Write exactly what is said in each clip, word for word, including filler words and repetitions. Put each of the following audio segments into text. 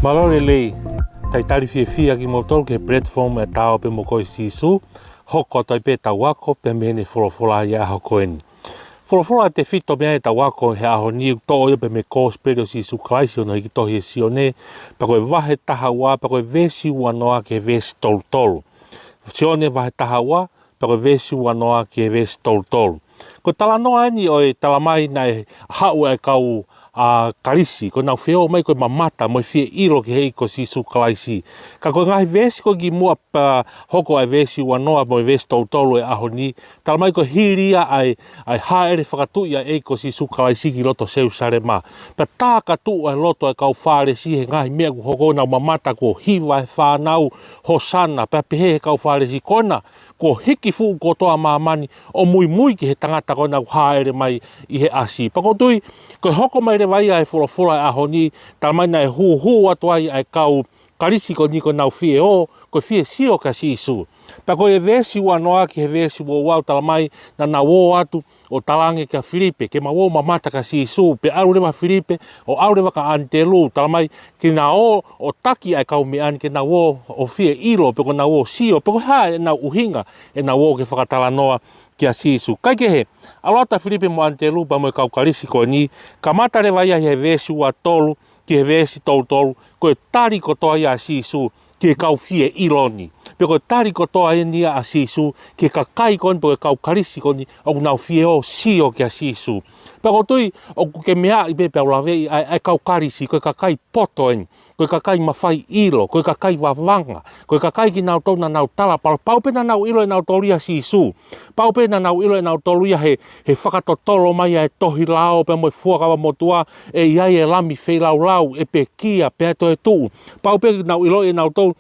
Mālō e lelei, talitali fiefia kimoutolu ki he platform ʻa e Ta ō pē mo koe Sīsū, hoko atu ai pē ʻetau ako pē mei heʻene folofola ʻi he ʻaho ko eni. Folofola ʻe tefito mei ai ʻetau ako he ʻaho ni, ʻoku toʻo ia pē mei he Kōsipeli ʻo Sīsū Kalaisi ʻi hono hiki tohi ʻe Sione, pea ko e vahe taha ua, pea ko e veesi ua noa ki he veesi tolu tolu. Sione vahe taha ua, pea ko e veesi ua noa ki he veesi tolu tolu. Ko e talanoa eni ʻo e talamai naʻe haʻu ʻa e kau, ʻa, Kalisi, ko ʻenau feʻao mai ko e mamata mo e fie ʻilo ki he ʻEiki ko Sīsū Kalaisi. Ka ko e ngaahi veesi ko ē kimuʻa pea hoko ʻa e veesi ua noa mo e veesi tolu tolu ʻo e ʻaho ni, talamai ko e hili ia ʻa e, ʻa e hāʻele fakatuʻi ʻa e ʻEiki ko Sīsū Kalaisi ki loto Selusalema. Pea tā ka tuʻu ʻa e loto ʻa e kau Fālesi he ngaahi meʻa kuo hoko, nau mamata kuo hiva e fānau, Hōsana, pea pehē ʻe he kau Fālesi, ko ena kuo hiki fuʻu kotoa ʻa māmani ʻo muimui ki he tangata ko ena ʻoku hāʻele mai ʻi he ʻasi. Pea ʻoku ou tui, ko e hoko mai leva ia ʻa e folofola ʻo e ʻaho ni, talamai naʻe huhū atu ai ʻa e kau Kalisi ko eni ko ʻenau fie ō, ko e fie sio kia Sīsū. Pea ko e veesi ua noa ki he veesi ua ua ʻoku talamai naʻa nau ō atu ʻo talaange kia Filipe ke mau ō ʻo mamata kia Sīsū, pea ʻalu leva ʻa Filipe, ʻo ʻalu leva kia ʻAnitelū, talamai ke na ō ʻo taki ʻa e kau meʻa ni ke nau ō ʻo fie ʻilo, pe ko ʻenau ō ʻo sio, pe ko e hā ʻenau ʻuhinga ʻenau ō ke fakatalanoa kia Sīsū. Kae kehe, ʻalu atu ʻa Filipe mo ʻAnitelū pea mo e kau Kalisi ko eni, kamata leva ia he veesi ua tolu ki he veesi tolu tolu, ko e tali kotoa ia ʻa Sīsū ki he kau fie ʻilo ni. Pe ko e tali kotoa eni ia ʻa Sīsū ki he kakai ko eni, pe ko e kau Kalisi ko eni ʻoku nau fie ō ʻo sio kia Sīsū. Pea ʻoku ou tui, ʻoku ke meaʻi pē pea u laveʻi ʻa e, ʻa e kau Kalisi, ko e kakai poto eni, ko e kakai mafai ʻilo, ko e kakai vavanga, ko e kakai kinautolu naʻa nau tala palo, pau pē naʻa nau ʻilo ʻe nautolu ia Sīsū. Pau pē naʻa nau ʻilo ʻe nautolu ia he, he fakatotolo mai ʻa e tohi lao pea mo e Fuakava Motuʻa, ʻe ʻi ai e lami feilaulau, ʻe pekia, pea toetuʻu. Pau pē naʻa nau ʻilo ʻe nautolu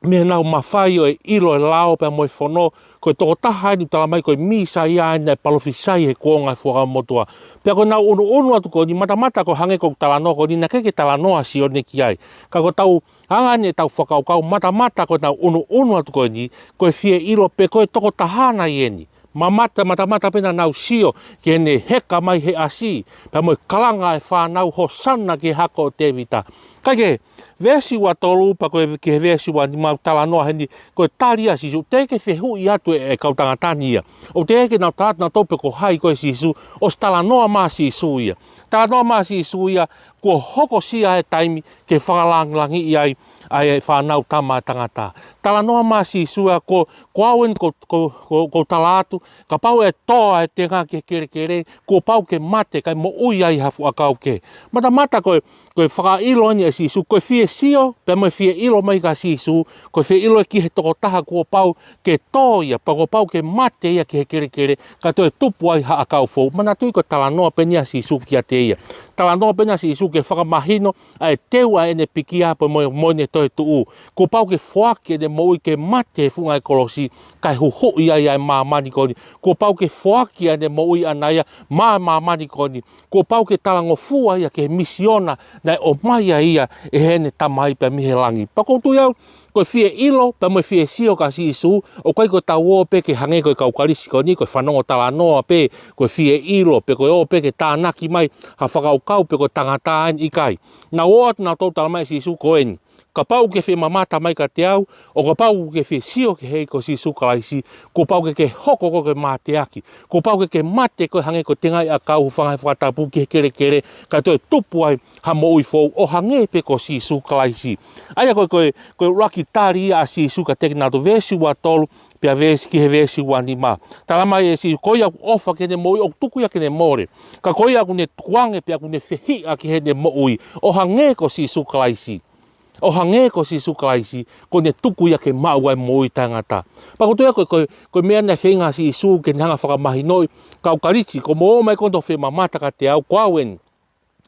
mei heʻenau mafai ʻo e ʻilo e lao pea mo e fono, ko e tokotaha eni ʻoku talamai ko e Mīsaia eni naʻe palofisai he kuonga ʻo e Fuakava Motuʻa. Pea ko ʻenau ʻunuʻunu atu ko eni, matamata ko e hangē ko ʻeku talanoa ko eni, naʻe ʻikai ke talanoa ʻa Sione ki ai. Ka ko ʻetau hanga eni ʻetau fakakaukau, matamata ko ʻenau ʻunuʻunu atu ko eni, ko e fie ʻilo pe ko e tokotaha nai eni. Mamata, matamata pē naʻa nau sio ki heʻene heka mai he ʻasi, pea mo e kalanga ʻa e fānau, Hōsana ki he hako ʻo Tēvita. Kae kehe, veesi ua tolu pea ko e ki he veesi ua nima ʻoku talanoa heni, ko e tali ʻa Sīsū, teʻeki ke fehuʻi atu ʻe, ʻe he kau tangata ni ia. ʻOku teʻeki ke nau tala atu nautolu pe ko hai koe Sīsū, ʻosi talanoa mai ʻa Sīsū ia. Talanoa mai ʻa Sīsū ia, kuo hokosia e taimi ke fakalāngilangiʻi ai ʻa e Fānautama ʻa Tangata. Talanoa mai ʻa Sīsū ia, ko, ko au eni ʻoku, ʻoku, ʻoku, ʻoku ou tala atu, kapau ʻe tō ʻa e tenga ki he kelekele, kuo pau ke mate kae moʻui ai ha fuʻu ʻakau kehe. Matamata ko e, ko e fakaʻilo eni ʻa Sīsū, ko e fie sio pea mo e fie ʻilo mai kia Sīsū, ko e fie ʻilo ki he tokotaha kuo pau ke tō ia, pea kuo pau ke mate ia ki he kelekele, kae toe tupu ai ha ʻakau foʻou. Manatuʻi ko e talanoa pē eni ʻa Sīsū kiate ia. Talanoa pē eni ʻa Sīsū ke fakamahino ʻa e teu ʻa ʻene pekia pea mo, mo ʻene toetuʻu. Kuo pau ke foaki ʻene moʻui ke mate he funga ʻo e kolosi, kae huhuʻi ai ʻa e māmani ko eni. Kuo pau ke foaki ʻene moʻui ʻaʻana ia maʻa e māmani ko eni. Kuo pau ke talangofua ia ki he misiona naʻe ʻomai ai ia ʻe heʻene Tamai pea mei he langi. Pea ʻoku ou tui au, ko e fie ʻilo pea mo e fie sio kia Sīsū, ʻoku ʻikai ko ʻetau ō pē ke hangē ko e kau Kalisi ko eni, ko e fanongo talanoa pē, ko e fie ʻilo, pe ko e ō pē ke tānaki mai ha fakakaukau pe ko e tangata eni, ʻikai. Naʻe ō atu nautolu, talamai ʻe Sīsū ko eni. Kapau ʻoku ke fie mamata mai kiate au, ʻo kapau ʻoku ke fie sio ki he ʻEiki ko Sīsū Kalaisi, kuo pau ke ke hoko koe ko e mateaki. Kuo pau ke ke mate koe hangē ko e tengaʻi ʻakau, hūfanga he fakatapu ki he kelekele, kae toe tupu ai ha moʻui foʻou ʻo hangē pē ko Sīsū Kalaisi. ʻA ia ko e, ko e, ko e ʻuluaki tali ia ʻa Sīsū kiate kinautolu, veesi ua tolu, pea veesi ki he veesi ua nima. Talamai ʻe Sīsū, ko ia ʻoku ʻofa ki heʻene moʻui ʻoku tuku ia ke ne mole. Ka ko ia ʻoku ne tukuange pea ʻoku ne fehiʻa ki heʻene moʻui, ʻo hangē ko Sīsū Kalaisi. ʻO hangē ko Sīsū Kalaisi, kuo ne tuku ia ke maʻu ʻa e moʻui taʻengata. Pea ʻoku ou tui au ko e, ko e, ko e meʻa naʻe feinga ʻa Sīsū ke ne hanga fakamahinoʻi, kau Kalisi, ko hoʻomou ō mai ko eni ʻo fie mamata kiate au, ko au eni.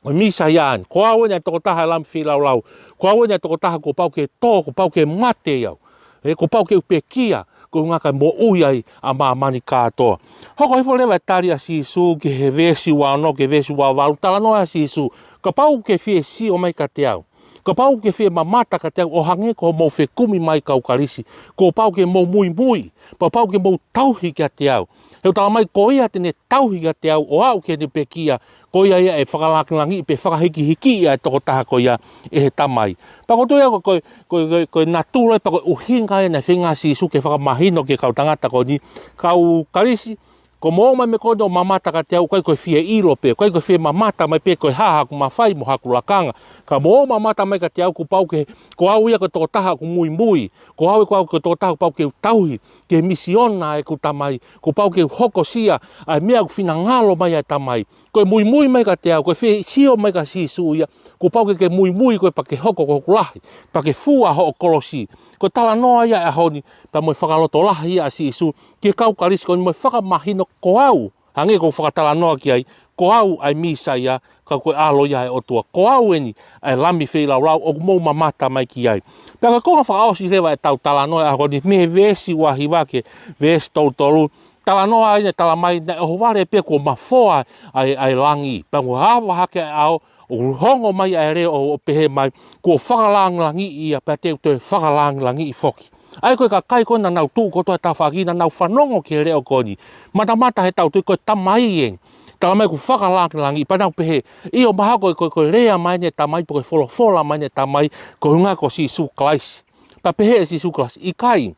Ko e Mīsaia eni, ko au eni ʻa e tokotaha ʻa e lami feilaulau, ko au eni ʻa e tokotaha kuo pau ke tō, kuo pau ke mate au. ʻE, kuo pau ke u pekia, ko e ʻuhinga kae moʻui ai ʻa māmani kātoa. Hoko hifo leva e tali ʻa Sīsū ki he veesi ua ono, ki he veesi ua valu, talanoa ʻa Sīsū, kapau ʻoku ke fie sio mai kiate au. Kapau ʻoku ke fie mamata kiate au, ʻo hangē ko hoʻomou fekumi mai kau Kalisi, kuo pau ke mou muimui, pea pau ke mou tauhi kiate au. He ʻoku talamai ko ia te ne tauhi kiate au, ʻo aʻu ki heʻene pekia, ko ia ia ʻe fakalāngilangiʻi pe fakahikihiki ʻa e tokotaha ko ia ʻe he Tamai. Pea ko e tuʻu ia ko, ko, ko, ko, ko e natula pea ko e ʻuhinga ia naʻe feinga Sīsū ke fakamahino ki he kau tangata ko eni, kau Kalisi, ko hoʻomou ō mai mei he ko eni ʻo mamata kiate au, ʻoku ʻikai ko e fie ʻilo pē, ʻoku ʻikai ko e fie mamata mai pē ko e hā haku mafai mo haku lakanga. Ka mou ō ʻo mamata mai kiate au, kuo pau ke, ko au ia ko e tokotaha ʻoku muimui, ko au ia ko au ko e tokotaha kuo pau ke u tauhi, ke misiona ʻeku Tamai, kuo pau ke u hokosia ʻa e meʻa ʻoku finangalo mai ʻa e Tamai. Ko e muimui mai kiate au, ko e fie sio mai kia Sīsū ia, kuo pau ke ke muimui koe pea ke hoko ko hoku lahi, pea ke fua hoʻo kolosi. Ko e talanoa ia ʻo e ʻaho ni, pea mo e fakalotolahi ia ʻa Sīsū ki he kau Kalisi ko eni mo e fakamahino ko au, hangē ko ʻeku fakatalanoa ki ai, ko au ʻa e Mīsaia, ka ko e ʻAlo ia ʻo e ʻOtua. Ko au eni ʻa e Lami feilaulau ʻoku mou mamata mai ki ai. Pea ko e konga fakaʻosi leva ʻetau talanoa ʻo e ʻaho ni, mei he veesi uahiva ki he veesi tolu tolu, talanoa ai ʻene talamai naʻe ʻohovale pē kuo mafoa ʻa e, ʻa e langi. Pea kuo ava hake ʻa e ʻao, ʻo hongo mai ʻa e leʻo ʻo, ʻo pehē mai, kuo fakalāngilangiʻi ia pea te u toe fakalāngilangiʻi foki. ʻA ia ko e kakai ko ē naʻa nau tuʻu kotoa he tafaʻaki naʻa nau fanongo ki he leʻo ko eni. Matamata heʻetau tui ko e Tamai ē. Talamai kuo fakalāngilangiʻi pea nau pehē, ʻio mahalo ko e, ko e, ko e lea mai ʻene Tamai pe ko e folofola mai ʻene Tamai, ko e ʻuhinga ko Sīsū Kalaisi. Pea pehē ʻe Sīsū Kalaisi, ʻikai.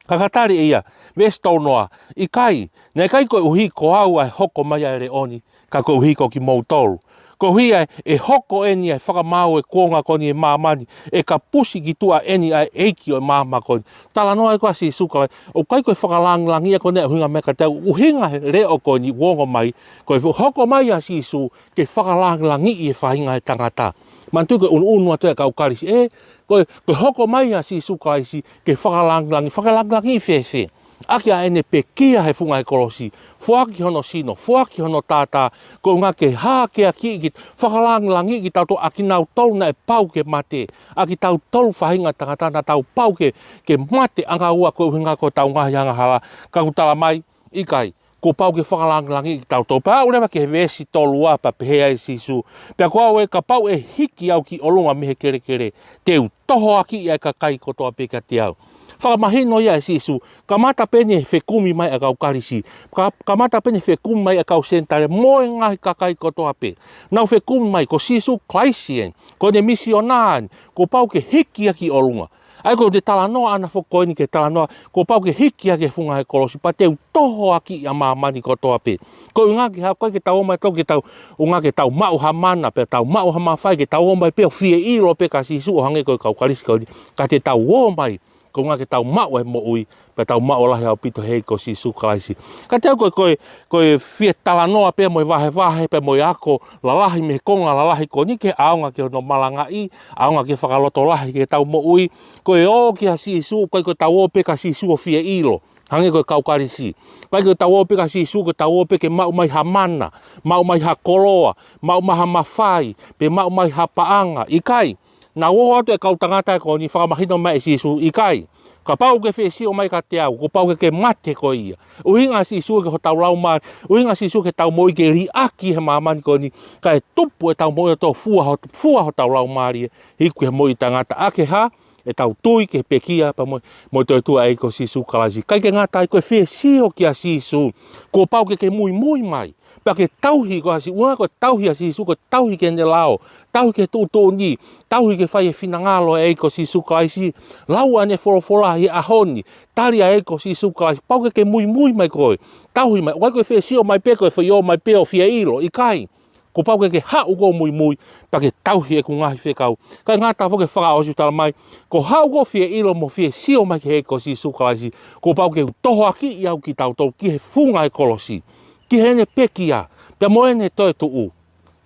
Ka ka tali ʻe ia, veesi tolu noa, ʻikai, naʻe ʻikai koeʻuhi ko au ʻa e hoko mai ʻa e leʻo ni, ka koeʻuhi ko kimoutolu. Koeʻuhi ʻa e, ʻe hoko eni ʻa e fakamaau ʻo e kuonga ko eni ʻi māmani, ʻe kapusi ki tuʻa eni ʻa e ʻeiki ʻo e maama ko eni. Talanoa ʻa e ko ā Sīsū Kalaisi, ʻoku ʻikai ko e fakalāngilangiʻi ia ko eni ʻuhinga mai kiate au, ʻuhinga he leʻo ko eni ʻoku ongo mai, ko e hoko mai ʻa Sīsū, ke fakalāngilangiʻi e faʻahinga ʻo e tangata. Manatuʻi ko e ʻunuʻunu atu ʻa e kau Kalisi, ē, ko e, ko e hoko mai ʻa Sīsū Kalaisi ke fakalāngilangiʻi, fakalāngilangiʻi fēfē? ʻAki ʻa ʻene pekia he funga ʻo e kolosi, foaki hono sino, foaki hono taʻataʻa, ko e ʻuhinga ke hākeakiʻi, fakalāngilangiʻi kitautolu ʻa kinautolu naʻe pau ke mate, ʻa kitautolu faʻahinga tangata naʻa tau pau ke, ke mate ʻanga ua ko e ʻuhinga ko ʻetau ngaahi angahala, ka ʻoku talamai, ʻikai, kuo pau ke fakalāngilangiʻi kitautolu. Pea aʻu leva ki he veesi tolu ua pea pehē ai ʻe Sīsū, pea ko au ē kapau ʻe hiki au ki ʻolunga mei he kelekele, te u tohoakiʻi ʻa e kakai kotoa pē kiate au. Fakamahino ia ʻe Sīsū, kamata pē eni he fekumi mai ʻa e kau Kalisi, ka, kamata pē eni he fekumi mai ʻa e kau Senitaile, mo e ngaahi kakai kotoa pē. Nau fekumi mai, ko Sīsū Kalaisi eni, ko ʻene misiona eni, kuo pau ke hiki ia ki ʻolunga. ʻA ia ko e talanoa ʻana foki ko eni ke talanoa, kuo pau ke hiki ia ki he funga ʻo e kolosi, pea te u tohoakiʻi ʻa māmani kotoa pē. Ko e ʻuhinga ke hā, ʻoku ʻikai ke tau ō mai ʻo ke tau, ʻuhinga ke tau maʻu ha mana, pea tau maʻu ha mafai, ke tau ō mai pē ʻo fie ʻilo pē kia Sīsū ʻo hangē ko e kau Kalisi ko eni, ka te tau ō mai, ko e ʻuhinga ke tau maʻu e moʻui, pea tau maʻu lahi ʻaupito he ʻEiki ko Sīsū Kalaisi. Kiate au ko e, ko e, ko e fie talanoa pē mo e vahevahe pē mo e ako lalahi mei he konga lalahi ko eni ke ʻaonga ki hono malangaʻi, ʻaonga ke fakalotolahi ki heʻetau moʻui, ko e ō kia Sīsū, ʻoku ʻikai ko ʻetau ō pē kia Sīsū ʻo fie ʻilo, hangē ko e kau Kalisi. ʻIkai ko ʻetau ō pē kia Sīsū, ko ʻetau ō pē ke maʻu mai ha mana, maʻu mai ha koloa, maʻu mai ha mafai, pe maʻu mai ha paʻanga, ʻikai. Naʻe ō atu e kau tangata ko eni fakamahino mai ʻe Sīsū, ʻikai. Kapau ʻoku ke fie sio mai kiate au, kuo pau ke ke mate koe ia. ʻUhinga ʻa Sīsū ki hotau laumālie, ʻuhinga ʻa Sīsū ki heʻetau moʻui ke liʻaki he māmani ko eni, kae tupu ʻetau moʻui ʻo toe fua ho-, fua hotau laumālie, hiki he moʻui taʻengata ʻaki e hā, ʻetau tui ki he pekia pea mo, mo e toetuʻu ʻa e ʻEiki ko Sīsū Kalaisi. ʻIkai ke ngata ai ko e fie sio kia Sīsū, kuo pau ke ke muimui mai. Pea ke tauhi ko ā Sī-, ʻuhinga ko e tauhi ʻa Sīsū, ko e tauhi ki heʻene lao, tauhi ki he tuʻutuʻuni, tauhi ke fai e finangalo ʻo e ʻEiki ko Sīsū Kalaisi, lau ʻene folofola ʻi he ʻaho ni, tali ʻa e ʻEiki ko Sīsū Kalaisi, pau ke ke muimui mai koe, tauhi mai, ʻoku ʻikai ko e fie sio mai pē, ko e fie ō mai pē ʻo fie ʻilo, ʻikai. Kuo pau ke ke haʻu koe ʻo muimui, pea ke tauhi ʻeku ngaahi fekau. ʻIkai ngata foki he fakaʻosi ʻoku talamai, ko hoʻo haʻu koe ʻo fie ʻilo mo fie sio mai ki he ʻEiki ko Sīsū Kalaisi, kuo pau ke u tohoakiʻi au kitautolu ki he funga ʻo e kolosi, ki heʻene pekia, pea mo ʻene toetuʻu.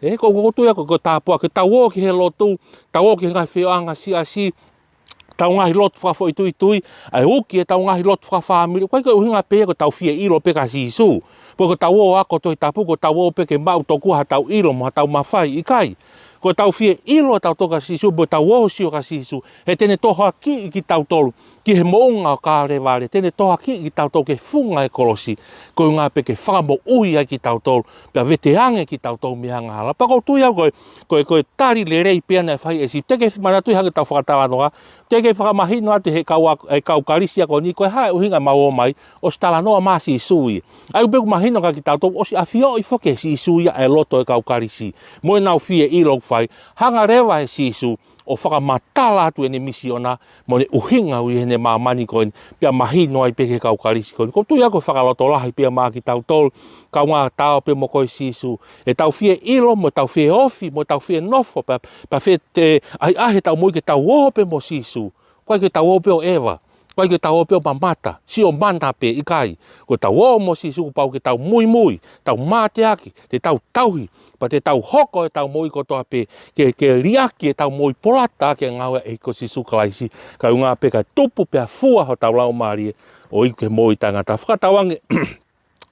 Ē, ko, ko, ko e tuʻu ia ko, ko e tāpuaki, tau ō ki he lotu, tau ō ki he ngaahi feohiʻanga siasi, tau ngaahi lotu fakafoʻituitui, ʻa e uki ʻetau ngaahi lotu fakafāmili, ʻoku ʻikai ko e ʻuhinga pē ia ko ʻetau fie ʻilo pē kia Sīsū. Pe ko ʻetau ō ʻo ako Tohi Tapu, ko ʻetau ō pē ke maʻu tokua haʻatau ʻilo mo haʻatau mafai, ʻikai. Ko ʻetau fie ʻilo ʻa tautolu kia Sīsū, mo ʻetau ō ʻo sio kia Sīsū, he te ne tohoakiʻi kitautolu ki he moʻunga ʻo Kalevale, te ne tohoakiʻi kitautolu ki he funga ʻo e kolosi, koeʻuhinga pē ke fakamoʻui ai kitautolu, pea veteange kitautolu mei he angahala. Pea ʻoku ou tui au ko e, ko e, ko e tali lelei pē ia naʻe fai ʻe Sīsū. Teʻeki ke manatuʻi hangē ko ʻetau fakatalanoa, teʻeki ke fakamahino atu ʻe he kau, ʻe he kau Kalisi ko eni, ko e hā e ʻuhinga ʻemau ō mai, ʻosi talanoa mai ʻa Sīsū ia. ʻA ia pē ʻoku mahino kia kitautolu, ʻosi ʻafioʻi foki ʻe Sīsū ia e loto ʻo e kau Kalisi. Mo ʻenau fie ʻilo ʻoku fai, hanga leva ʻe Sīsū ʻo fakamatala atu ʻene misiona, mo ʻene ʻuhinga ʻi heʻene māmani ko eni, pea mahino ai pē ki he kau Kalisi ko eni. ʻOku ou tui au ko e fakalotolahi pē ia maʻa kitautolu, kaungā Ta ō pē mo koe Sīsū, ʻetau fie ʻilo, mo ʻetau fie ofi, mo ʻetau fie nofo, pea, pea fie te, ʻahiʻahi ʻetau moʻui ke tau ō pē mo Sīsū. ʻIkai ke tau ō pē ʻo ʻeva, ʻikai ke tau ō pē ʻo mamata, sio mana pē, ʻikai. Ko ʻetau ō mo Sīsū kuo pau ke tau muimui, tau mateaki, te tau tauhi, pea te tau hoko ʻetau moʻui kotoa pē, ke, ke liʻaki ʻetau moʻui, polata ki he ngāue ʻa e ʻEiki ko Sīsū Kalaisi, koeʻuhinga pē kae tupu pea fua hotau laumālie ʻo iku ki he moʻui taʻengata. Fakatauange,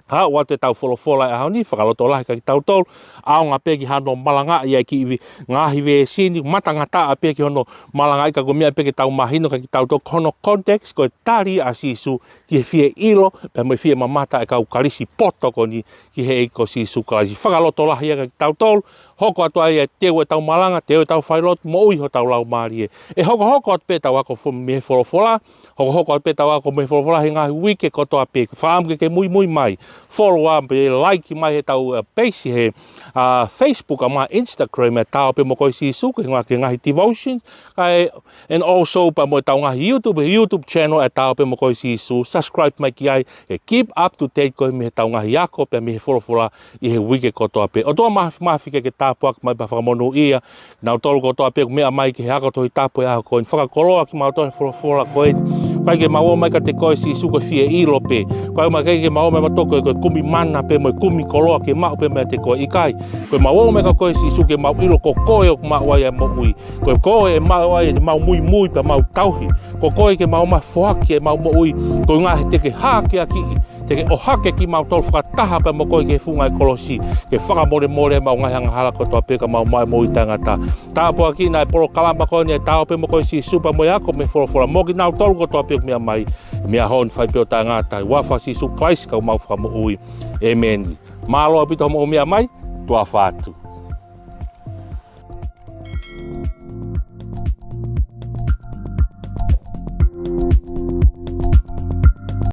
haʻu atu ʻetau folofola ʻo e ʻaho ni, fakalotolahi kia kitautolu, ʻaonga pē ki hano malangaʻi ʻa e kiʻi ngaahi veesi ni, matangataʻa pē ki hono malangaʻi, ka ko e meʻa pē ke tau mahino kia kitautolu ko hono context, ko e tali ʻa Sīsū ki he fie ʻilo, pea mo e fie mamata ʻa e kau Kalisi poto ko eni ki he ʻEiki ko Sīsū Kalaisi. Fakalotolahi ia kia kitautolu, hoko atu ai e teu ʻetau malanga, teu ʻetau failotu, moʻui hotau laumālie. ʻE hokohoko atu pē ʻetau ako fo-, mei he folofola, hokohoko atu pē ʻetau ako mei he folofola he ngaahi uike kotoa pē. Fakaʻamu ke ke muimui mai, follow up, pea like mai heʻetau, uh, page he, uh, Facebook, ʻa mo e Instagram, ʻa e Ta ō pē mo koe Sīsū, ki he ngaahi, ki he ngaahi devotions, kae, and also pea mo ʻetau ngaahi YouTube, he YouTube channel ʻa e Ta ō pē mo koe Sīsū, subscribe mai ki ai, ke keep up to date koe mei heʻetau ngaahi ako, pea mei he folofola ʻi he uike kotoa pē. ʻOtua Māfimafi, ke ke tāpuaki mai pea fakamonūʻia kinautolu kotoa pē ʻoku meʻa mai ki he ako Tohi Tapu he ʻaho ko eni. Fakakoloa kimautolu he folofola ko eni. ʻIkai ke mau ō mai kiate koe Sīsū ko e fie ʻilo pē. ʻIkai mau, ʻikai ke mau ō mai mautolu ko e, ko e kumi mana pē mo e kumi koloa ke maʻu pē meiate koe, ʻikai. Ko ʻemau ō mai kia koe Sīsū ke mau ʻilo ko koe ʻoku maʻu ai ʻa e moʻui. Ko koe ʻe maʻu ai ʻemau muimui pea mau tauhi. Ko koe ke mau ō mai foaki ʻemau moʻui. Koeʻuhinga he te ke hākeakiʻi, te ke ʻohake kimautolu fakataha pea mo koe ki he funga ʻo e kolosi, ke fakamolemole ʻemau ngaahi angahala kotoa pē ka mau maʻu e moʻui taʻengata. Tāpuakiʻi ʻa e polokalama ko eni ʻa e Ta ō pē mo koe Sīsū pea mo e ako mei he folofola, mo kinautolu kotoa pē ʻoku meʻa mai, meʻa hono fai pē ʻo taʻengata, ʻi he huafa ʻo Sīsū Kalaisi ko homau Fakamoʻui. ʻĒmeni. Mālō ʻaupito hoʻomou meʻa mai, tuʻa ʻofa atu.